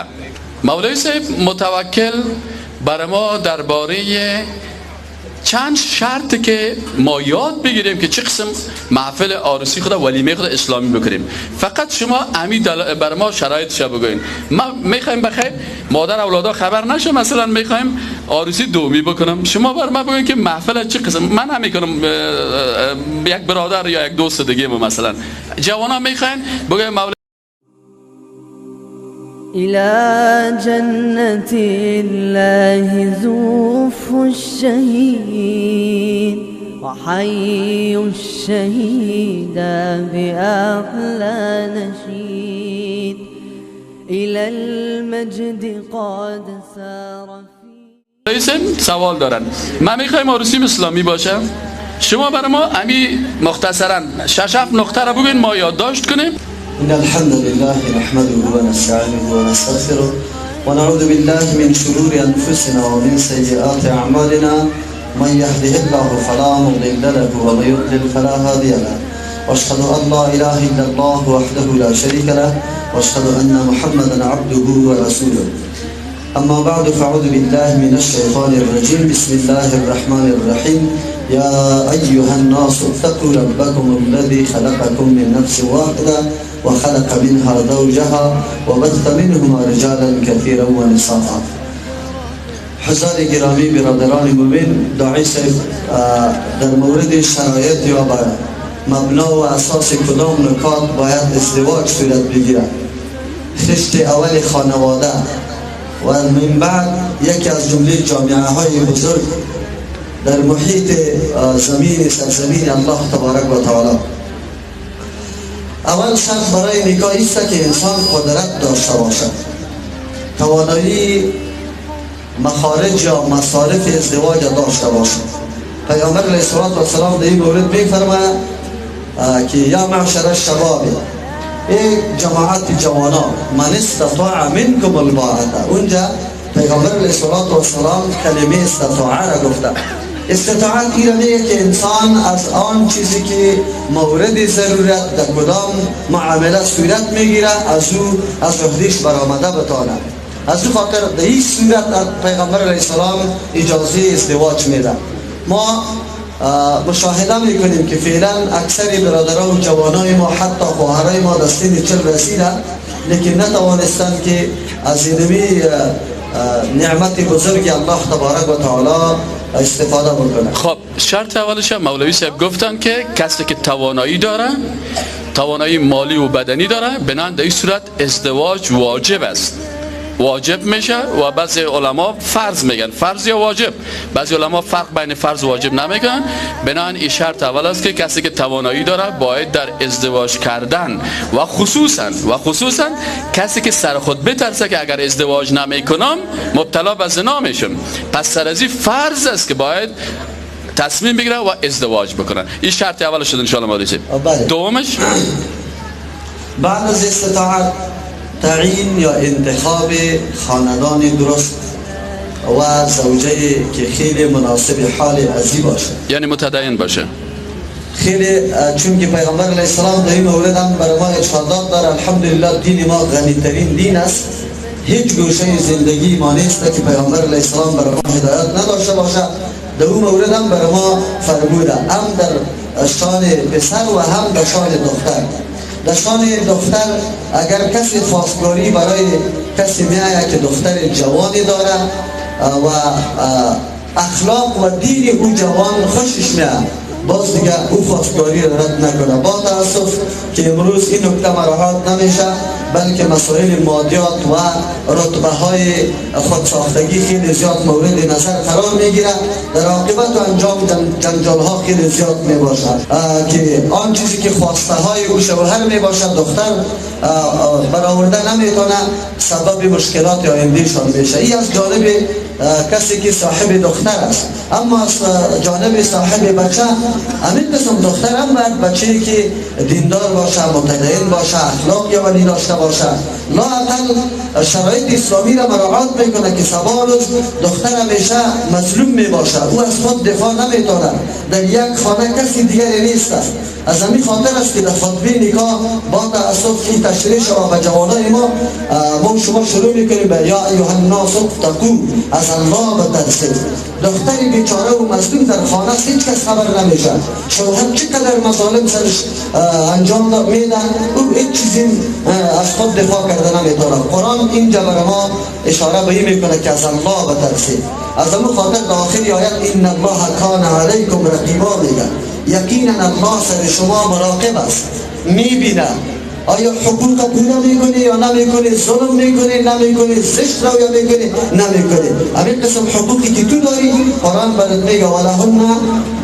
دقیقه. مولوی صاحب متوکل بر ما درباره چند شرط که ما یاد بگیریم که چه قسم محفل عروسی خود ولیمه خود اسلامی بکنیم. فقط شما امی بر ما شرایطش بگوین. ما میخوایم بخیر مادر اولادا خبر نشه، مثلا میخوایم عروسی دومی بکنم، شما بر ما بگوین که محفل چه قسم. من هم میکنم یک برادر یا یک دوست دیگه مثلا جوانا میخواین بگوین مولا إلى جنة الله زوف الشهيد وحي الشهيد بأحلى نشيد إلى المجد قد سار. سوال دارن، من میخوایم عروسی اسلامی باشه، شما برای ما امی مختصرا 6 7 نقطه را بگوین ما یادداشت کنیم. إن الحمد لله نحمده ونستعينه ونستغفره ونعوذ بالله من شرور أنفسنا ومن سيئات أعمالنا، من يهده الله فلا مضل له ومن يضلل فلا هادي له، وأشهد أن لا إله إلا الله وحده لا شريك له، وأشهد أن محمدا عبده ورسوله. أما بعد، فأعوذ بالله من الشيطان الرجيم، بسم الله الرحمن الرحيم. يا أيها الناس اتقوا ربكم الذي خلقكم من نفس واحدة وخلق منها زوجها وبث منهما رجالا كثيرا ونساء. حضار گرامی، برادران مؤمن، داعی صاحب در مورد شرایط یا بر مبنا و اساس کدام نکات باید ازدواج صورت بگیرد، خشت اول خانواده و من بعد یکی از جمله جامعه های بزرگ در محیط زمین سرزمین الله تبارک و تعالی. اول شرط برای نکاح است که انسان قدرت داشته باشد، توانایی مخارج یا مصارف ازدواج داشته باشد. پیامبر علیه الصلاة والسلام در این مورد میفرماید که یا معشر الشباب، ای جماعت جوانان، من استطاع منکم الباءة. اونجا پیغمبر علیه الصلاة والسلام کلمه استطاع را گفته. استطاعت این میگه که انسان از آن چیزی که مورد ضرورت در کدام معامله صورت میگیره از او از عهدهش برآمده بتانه. از او خاطر در این صورت پیغمبر علیه السلام اجازه ازدواج میده. ما مشاهده میکنیم که فعلا اکثر برادران و جوانای ما، حتی خواهرای ما در سن 40 رسیدن، لیکن نتوانستند که از اینمی نعمت بزرگ الله تبارک و تعالی استفاده بکنه. خب شرط اولش مولوی صاحب گفتن که کسی که توانایی داره، توانایی مالی و بدنی داره، بنابراین در این صورت ازدواج واجب است، واجب میشه. و بعضی علما فرض میگن، فرض یا واجب، بعضی علما فرق بین فرض و واجب نمیگن. بنابراین این شرط اول است که کسی که توانایی داره باید در ازدواج کردن و خصوصا کسی که سر خود بترسه که اگر ازدواج نمیکنم مبتلا به زنا میشم، پس سر از این فرض است که باید تصمیم بگیره و ازدواج بکنه. این شرط اول شد ان شاء الله. بله. دومش بعد از استطاعت تعیین یا انتخاب خاندان درست و زوجه که خیلی مناسب حال ازی باشه، یعنی متدین باشه. خیلی، چون که پیغمبر علیه السلام در این مورد هم برای ما ارشادات داره. الحمدلله دین ما غنی ترین دین است، هیچ گوشه زندگی ما نیست که پیغمبر علیه السلام برای ما هدایت نداشته باشه. در اون مورد هم برای ما فرموده، هم در شان پسر و هم در شان دختر. در شان دختر اگر کسی خواستگاری برای کسی میآید که دختر جوانی داره و اخلاق و دین او جوان خوشش میآید، باز دیگه او خواستگاری را رد نکنه. با تاسف که امروز این نکته مراعات نمیشه، بلکه مسائل مادیات و رتبه های خودساختگی خیلی زیاد مورد نظر قرار میگیره. در عاقبت و انجام جنجال ها خیلی زیاد میباشد که آن چیزی که خواسته های او شوهر میباشد دختر برآورده نمیتونه، سبب مشکلات آیندهشان میشه. این از جانب کسی که صاحب دختر است. اما از جانب صاحب بچه، همین قسم دختر هم باید بچه‌ای که دیندار باشه، متدین باشه، اخلاق ولی داشته باشه، لااقل شرایط اسلامی را مراعات میکنه که سبا روز دختر همیشه مظلوم میباشه، او از خود دفاع نمیتونه، در یک خانه کسی دیگری نیست است. از همین خاطر است که در خطبه نکاح با تأسف این تشریح شما به جوانای ما، ما شما شروع میکنیم به یا ایها الناس اتقوا، از الله بترسید. دختری بیچاره و مظلوم در خانه است، هیچ کس خبر نمیشه. شوهر چقدر مظالم سرش انجام میده، او هیچ چیزی از خود دفاع کرده نمیتونه. قرآن اینجا برای ما اشاره به این میکنه که از الله بترسید. از همون خاطر در آخر آیت ان الله کان علیکم رقیبا میگه، یقینا الله سر شما مراقب است، میبینه آیا حقوق پورا میکنی یا نمیکنی، ظلم میکنی نمیکنی، زشت رو یا میکنی نمیکنی. همین قسم حقوقی که تو داری قرآن برات میگه ولهن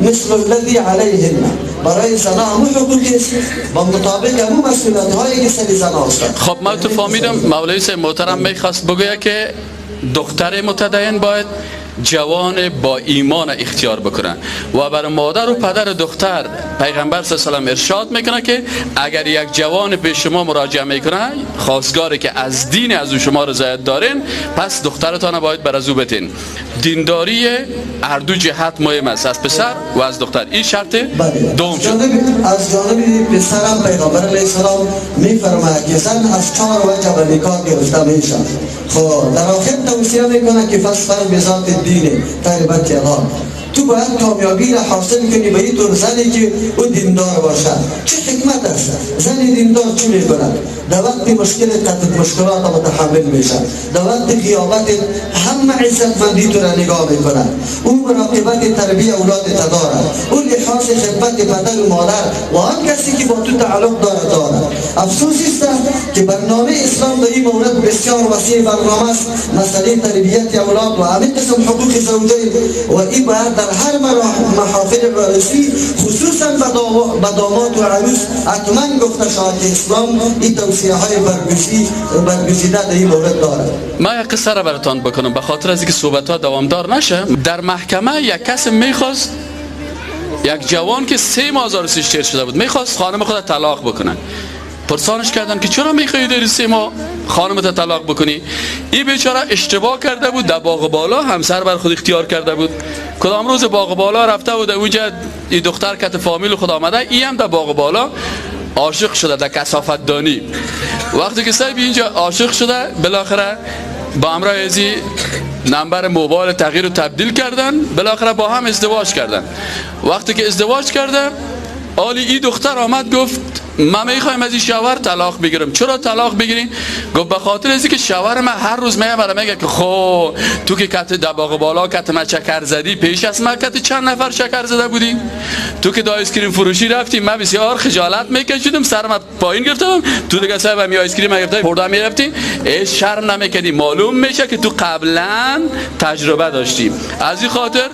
مثل الذی علیهن، برای زنا همون حقوقی است با مطابق همون مسئولیت هایی که سر زنا است. خب من تو فهمیدم مولوی صاحب محترم میخواست بگوید که دختر متدین باید جوان با ایمان اختیار بکنه و برای مادر و پدر دختر پیغمبر صلی الله علیه و سلم ارشاد میکنه که اگر یک جوان به شما مراجعه میکنه، خواستگاری که از دین از او شما رضایت دارین، پس دخترتان باید بر از او بتین. دینداری هر دو جهت مهم است، از پسر و از دختر. این شرط دوم شد. از جانب پسرم پیغمبر علیه السلام میفرماید که زن از 4 وجه به نکاح گرفته میشه. خب در آخر توصیه میکنه که فاظفر بذات الدین تربت یداک، تو باید کامیابی را حاصل کنی به این طور زنی که او دیندار باشه. چه حکمت است؟ زن دیندار چی میکند؟ در وقت مشکل قطع مشکلات متحمل میشه، در وقت غیابت همه عزتمندی تو را نگاه میکند، او مراقبت تربیه اولاد دارد، او لحاظ خدمت پدر و مادر و آن کسی که با تو تعلق دارد دارد. افسوس است که برنامه اسلام در این مورد بسیار وسیع برنامه است، مسئله تربیت اولاد و همه قسم حقوق زوجین، و این باید در هر محافل عروسی خصوصا به داماد و عروس حتما گفته شود که اسلام این توصیه های برگزیده در این مورد دارد. من یک قصه را براتان بکنم به خاطر از اینکه صحبت ها دوامدار نشه. در محکمه یک کس میخواست، یک جوان که 3 ماه از عروسیش تیر شده بود، میخواست خانم خود طلاق بکنه. پرسانش کردن که چرا میخوایی داری 3 ماه خانمت طلاق بکنی؟ این بیچاره اشتباه کرده بود، در باغ بالا همسر بر خود اختیار کرده بود. کدام روز باغ بالا رفته بود، اونجا این دختر کت فامیل خود آمده، این هم در باغ بالا عاشق شده در کثافت دانی. وقتی که صاحب اینجا عاشق شده، بالاخره با همراه ازی نمبر موبایل تغییر و تبدیل کردن، بالاخره با هم ازدواج کردن. وقتی که ازدواج کردن، آلی این دختر آمد گفت من میخوایم از این شوهر طلاق بگیرم. چرا طلاق بگیری؟ گفت به خاطر از اینکه شوهر من هر روز میاد برام میگه که خب تو که کت دباغ بالا کت من شکر زدی، پیش از من کت چند نفر شکر زده بودی، تو که دا آیسکریم فروشی رفتی من بسیار خجالت میکشیدم، سرم پایین گرفتم، تو دیگه صاحب می آیسکریم گرفتی خورده میرفتی، ای شرم نمیکردی، معلوم میشه که تو قبلا تجربه داشتی. از این خاطر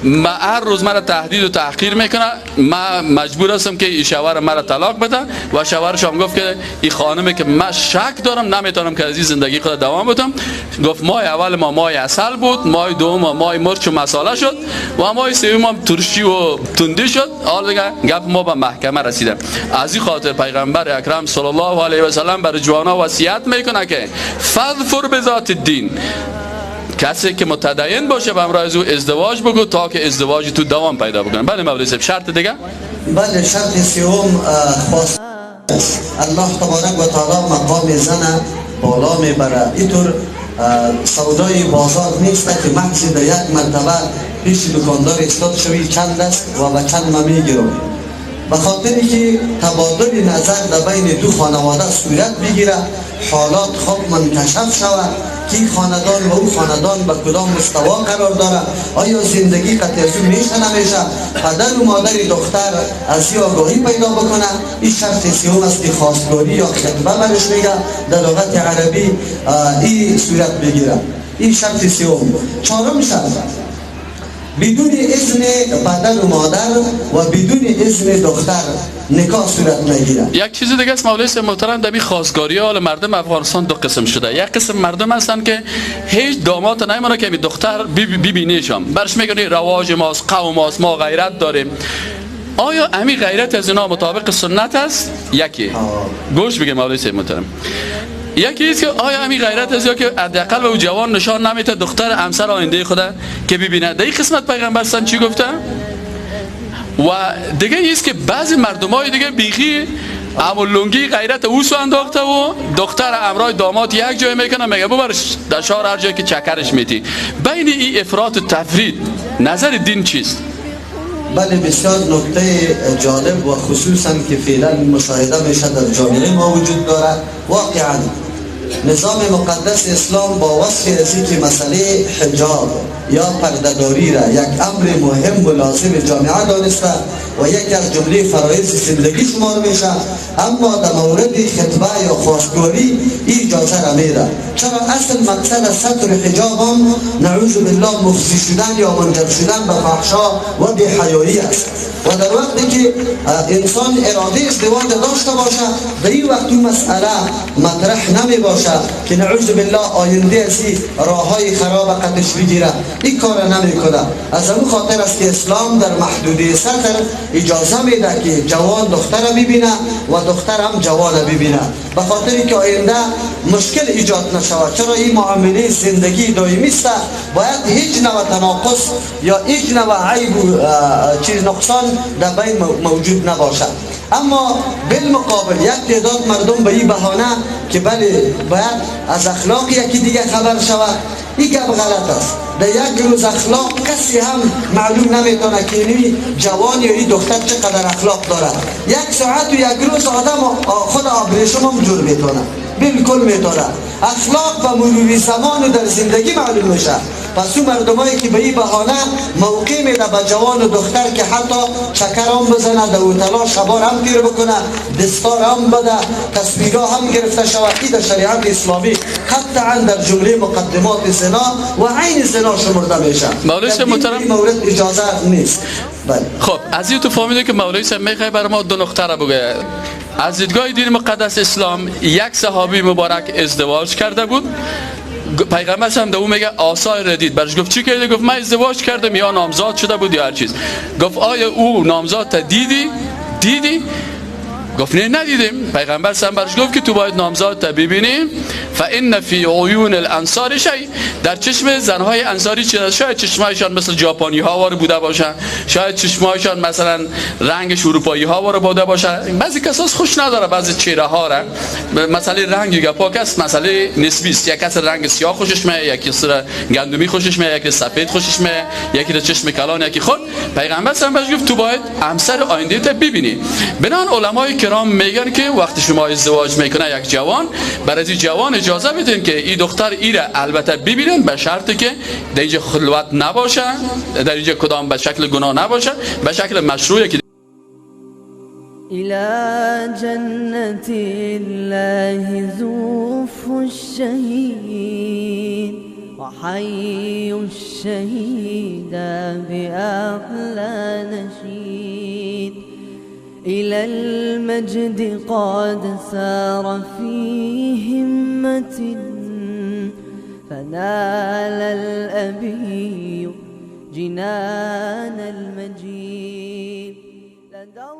من هر روز مرا تهدید و تحقیر میکنه، من مجبور هستم که این شوهر مرا طلاق بده. و شوهرش هم گفت که این خانمه که من شک دارم نمیتونم که از این زندگی خود دوام بدم. گفت ماه اول ما ماه عسل بود، ماه دوم ماه مرچ و مساله شد و ماه سوم هم ترشی و تندی شد. حالا دیگه گپ ما به محکمه رسیده. از این خاطر پیغمبر اکرم صلی الله علیه و سلم برای جوانا وصیت میکنه که فاظفر بذات الدین، کسی که متدین باشه به همراه از او ازدواج بگو تا که ازدواج تو دوام پیدا بکنه. بله مولوی صاحب، شرط دیگه؟ بله، شرط سوم خواست الله تبارک و تعالی مقام زن بالا میبره. اینطور سودای بازار نیست که محض در یک مرتبه پیش دکاندار استاد شوی چند است و به چند ما میگیرم. به خاطری که تبادل نظر در بین دو خانواده صورت بگیره، حالات خوب منکشف شود که خاندان و او خاندان به کدام مستوا قرار داره، آیا زندگی قطعی از او میشه نمیشه، پدر و مادر دختر از این آگاهی پیدا بکنه. این شرط سوم است که خواستگاری یا خطبه برش میگه در لغت عربی این صورت بگیره. این شرط سوم. چهارم شرط، بدون اذن پدر و مادر و بدون اذن دختر نکاح صورت نگیره. یک چیز دیگه است مولوی صاحب محترم، در این خواستگاری حال مردم افغانستان دو قسم شده. یک قسم مردم هستن که هیچ داماد نمیمونه که دختر ببینیشم، برش میگن رواج ماست، قوم ماست، ما غیرت داریم. آیا امی غیرت از اینا مطابق سنت است؟ یکی گوش بگه مولوی صاحب محترم، یکی است که آیا همین غیرت از یا که حداقل به او جوان نشان نمیده دختر همسر آینده خدا که ببینه. در این قسمت پیغمبر سن چی گفته؟ و دیگه ایست که بعضی مردمای دیگه بیخی امو لنگی غیرت اوسو انداخته و دختر امرای داماد یک جای میکنه، میگه ببرش در شهر هر جایی که چکرش میتی. بین این افراط و تفرید نظر دین چیست؟ بله، بسیار نکته جالب و خصوصا که فعلا مشاهده میشه در جامعه ما وجود داره. واقعا نظام مقدس اسلام با وصف ازی که مسئله حجاب یا پردهداری را یک امر مهم و لازم جامعه دانسته و یکی از جمله فرایض زندگی شمار میشه، اما در مورد خطبه یا خواستگاری اجازه را میده. چرا؟ اصل مقصد از ستر حجاب هم نعوذ بالله مفضی شدن یا منجر شدن به فحشا و بی‌حیایی است و در وقتی که انسان اراده ازدواج داشته باشه، در این وقت اون مسئله مطرح نمی باشه که نعوذ بالله آینده ازی راه های خراب قدش بگیره. این کار نمیکنه. از اون خاطر است که اسلام در محدوده ستر اجازه میده که جوان دختر ببینه و دختر هم جوان ببینه، به خاطر که آینده مشکل ایجاد نشود. چرا این معامله زندگی دائمی است، باید هیچ نوع تناقض یا هیچ نوع عیب و چیز نقصان در بین موجود نباشد. اما بالمقابل یک تعداد مردم به این بهانه که بله باید از اخلاق یکی دیگه خبر شود، این گپ غلط است. در یک روز اخلاق کسی هم معلوم نمیتونه که این جوان یا این دختر چقدر اخلاق داره. یک ساعت و یک روز آدم خود آبریشم هم جور میتونه، بالکل میتونه. اخلاق به مرور زمان و در زندگی معلوم میشه. پس اون مردمایی که به این بهانه موقع میده به جوان و دختر که حتی چکر هم بزنه، در اوتلا شبار هم تیر بکنه، دستار هم بده، تصویرها هم گرفته شود، این در شریعت اسلامی قطعا در جمله مقدمات زنا و عین زنا شمرده میشه. مولوی صاحب محترم، این مورد اجازه نیست. بله. خب از این تو فهمیده که مولوی صاحب میخوای برای ما دو نقطه را بگه. از دیدگاه دین مقدس اسلام یک صحابی مبارک ازدواج کرده بود، پیغمبر هم به او میگه آثار ردید، برش گفت چی کرده؟ گفت من ازدواج کردم یا نامزاد شده بود یا هر چیز. گفت آیا او نامزاد تا دیدی؟ دیدی؟ گفت نه ندیدیم. پیغمبر هم برش گفت که تو باید نامزاد تا ببینی، فان فی عیون الانصار شیء، در چشم زنهای انصاری چیز، شاید چشمایشان مثل ژاپنی ها وار بوده باشه، شاید چشمایشان مثلا رنگش اروپایی ها وار بوده باشه. بعضی کساس خوش نداره بعضی چهره ها را، مسئله رنگ گپاک است، مسئله نسبی است. یک کس رنگ سیاه خوشش میاد، یکی گندمی خوشش میاد، یکی سفید خوشش میاد، یکی در چشم کلان، یکی خود. پیغمبر هم برش گفت تو باید همسر آینده ته ببینی. بنان علمای کرام میگن که وقتی شما ازدواج میکنه یک جوان، برای جوان اجازه بدین که این دختر ایره البته ببینن، به شرطی که در اینجا خلوت نباشه، در اینجا کدام به شکل گناه نباشه، به شکل مشروعی که إلى جنة الله زوف الشهيد وحي الشهيد بأحلى نشيد إلى المجد قد سار في همة فنال الأبي جنان المجيد لدى